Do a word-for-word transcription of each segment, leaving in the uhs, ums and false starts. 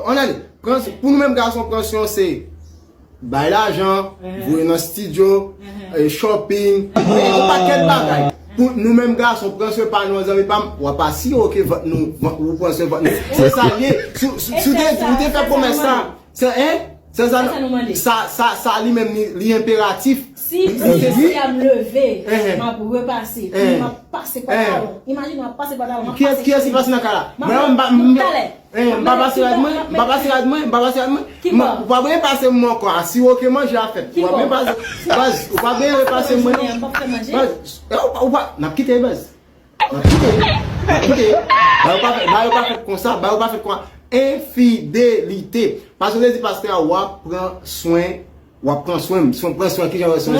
Ann ale, pran, pou nou menm gason, pran swen se bay lajan, voye nan studio, eh, shopping, eh, yon pakèt bagay. Pou nou menm gason, pran swen pa nou an, zanmi pa m, w ap asire w ke vant nou, vant, ou pran swen vant nou. Se sa l ye. Si, si, si w te, ou te fè pwomès sa, se, en? Se sa, sa, sa, sa li menm li, li enperatif. Si, si, si, si, m leve, m ap repase, m ap pase pantalon. Imajine, m ap pase pantalon, m ap pase chemiz. Kiyès, kiyès ki pase nan kay la? M ap, m ap, m ap, talè. Eh, m pa pase rad mwen, m pa pase rad mwen, m pa pase rad mwen. Ou pa byen pase mwen ankò, asire w ke manje a fèt. Ou pa byen pase, baz, ou pa byen repase mwen non. Baz, eh, ou pa, ou pa, n ap kite baz. N ap kite, n ap kite. Ba yo pa fèt, ba yo pa fèt konsa, ba yo pa fèt konsa. Enfidelite. Pastè te di pastè a, w ap pran swen, w ap pran swen m, swen, pran swen, kijan w wè swen,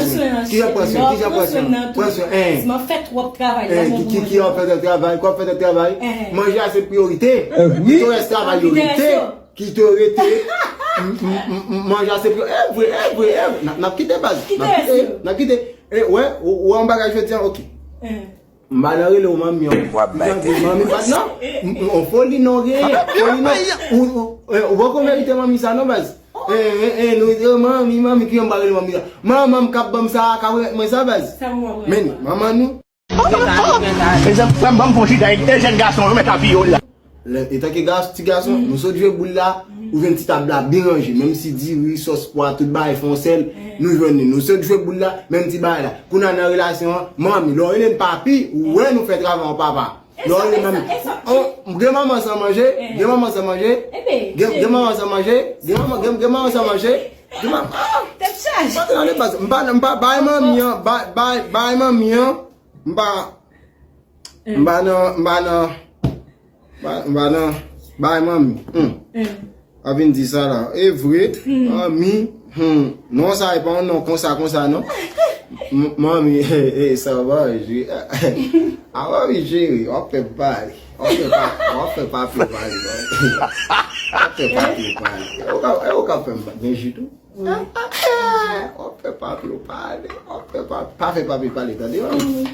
kijan pran swen, kijan pran swen, pran swen, en. Si m ap fè twòp travay, eh, ki, ki, ki ap fè twòp travay, ki ap fè twòp travay, manje a se priyorite, ki te rès travay yo rete, ki te rete, m, m, m, m, manje a se priyorite, e vre, e vre, e vre, n ap, n ap kite baz, n ap kite, n ap kite, e, wè, ou, ou wè yon bagay jodi an, oke. M pa nan rele w manmi an. W ap bay tèt. Manmi pa t nan. M, m, on foli non genyen. Foli non. Ou, ou, eh, ou poko merite manmi sa non baz. Eh, eh, eh, nou, eh, manmi, manmi, ki yon pa rele manmi sa. Manman m k ap ban m sa, k ap remèt mwen sa baz. Men manman nou. Mezanmi, frè m, ban m fon chita, e jèn gason yo mèt apiye w la. Lè, etanke gas-, ti gason, nou sot jwe boul la, ou jwenn ti tab la byen ranje, menm si diri, sòs pwa, tout bagay fè yon sèl, nou jwenn li. Nou sot jwe boul la, menm ti bagay la. Kounye a nan relasyon an, manmi, lè w rele n papi, ou wè nou fè travay an papa. Lè w rele manmi, oh, gen manman san manje, gen manman san manje, gen, gen manman san manje, gen manman, gen, gen manman san manje, gen manman, ah! Tèt chaje. Mwen te nan baz, m pa, m pa bay manmi an, bay, bay, bay manmi an, m pa, M pa nan, m pa nan, m pa, m pa nan, bay manmi. Hmm. A vin di sa la. E vre, manmi, hmm. Non, sa e pa yon non konsa, konsa, non. M-, manmi, e, e, sa va, je. A manmi, cheri, w ap fè m pale. W ap fè pa, w ap fè papi pale, non. W ap fè papi pale. E ou ka, e ou ka fè m pa gen ji tou. Wi. W ap fè papi pale, w ap fè pa, pa fè papi pale, tande, manmi.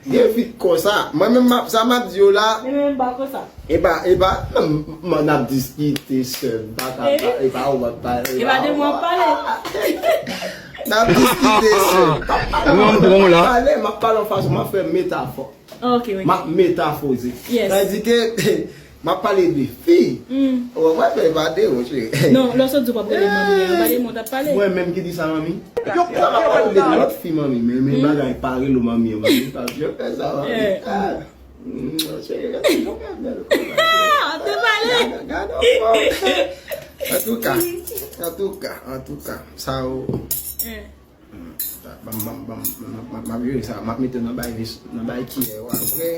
Gen fi konsa. Mwen menm, m ap, sa m ap di yo la. Men menm pa konsa. E pa, e pa, m, m, n ap diskite, sè m, pa ka, e pa ou m ap pale, e pa de mwen ap pale. N ap diskite, sè m. Mwen m pran w la. Pale, m ap pale yon fason, m ap fè metafò. M ap metafoze. Sa vle di ke M ap pale de fi. Ou wè, fè pa de, monchè. Non, lè w sot di w p ap rele manmi an, pa de mwen t ap pale. Mwen menm ki di sa, manmi? Sa m ap pale de lòt fi, manmi, men, men bagay pa rele w manmi an, manmi. Paske yo fè sa, manmi. Ah, monchè, yo fè bèl kòb, monchè. An te pale. Gade, gade, antouka, antouka, antouka, sa yo. Hmm, sa, ban m, ban m, ban m, ban m, ban m, m ap jere sa, m ap mete nan bay vis, nan bay kiyè yo apre.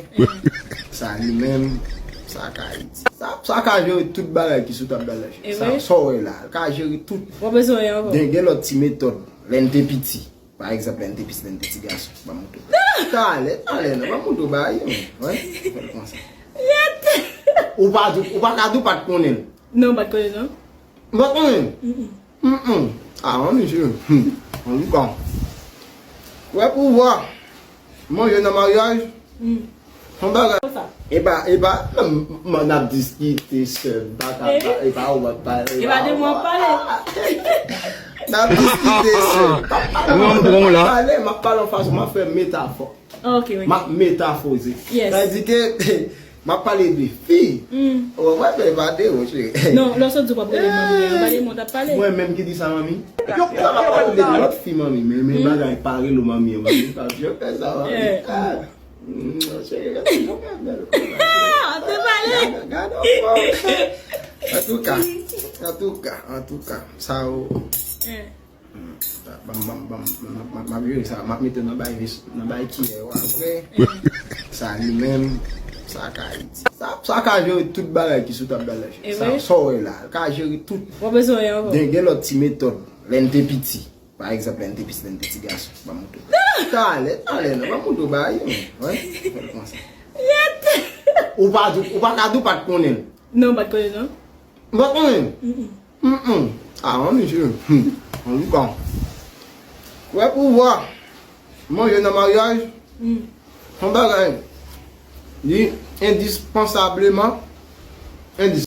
Sa li menm, sa ka iti. Sa, sa ka jere tout bagay ki sou tab la, sa, sa w wè la, l ka jere tout. W ap bezwen ankò. Gen, gen lòt ti metòd, lè n te piti. Pa egzanp, lè n te piti, lè n te ti gason, ban m montre w. Talè, talè, non, ban m montre w bagay yo, wè, fè l konsa. Ou pa di, ou pa ka di w pa t konnen l. Non, m pa t konnen, non. Ou pa t konnen l? Mm-mm. Mm-mm. Ah, manmi, cheri. Hmm. Antouka. Wè pouvwa. Manje nan maryaj. Hmm. Yon bagay. Konsa. E pa, e pa, m, m, n ap diskite, sè m, pa ka, e pa ou m ap pale, e pa de mwen ap pale. N ap diskite, sè m. Mwen m pran w la. Pale, m ap pale yon fason, m ap fè metafò. Ok, wi. M ap metafoze. Yes. Sa vle di ke M ap pale de fi. Ou wè, fè pa de, monchè. Non, lè w sot di w p ap rele manmi an, pa de mwen t ap pale. Mwen menm ki di sa, manmi? Sa m ap pale de lòt fi, manmi, men, men bagay pa rele w manmi an, manmi. Paske yo fè sa, manmi. Ah, monchè, yo fè bèl kòb, monchè. An te pale. Gade, gade, antouka, antouka, antouka, sa yo. Hmm, sa, ban m, ban m, ban m, m, m, m ap jere sa, m ap mete nan bay vis, nan bay kiyè yo apre. Sa li menm, sa ka iti. Sa, sa ka jere tout bagay ki sou tab la, cheri. Sa, sa w wè la, l ka jere tout. W ap bezwen ankò. Gen, gen lòt ti metòd, lè n te piti. Pa egzanp, lè n te piti, lè n te ti gason, ban m montre w. Talè, talè, non, ban m montre w bagay yo, wè, fè l konsa. Ou pa di, ou pa ka di w pa t konnen l. Non, m pa t konnen, non. Ou pa konnen? Mm-mm. Mm-mm. Ah, manmi, cheri. Hmm. Antouka. Wè pouvwa. Manje nan maryaj. Hmm. Yon bagay. Li endispansableman. Andy,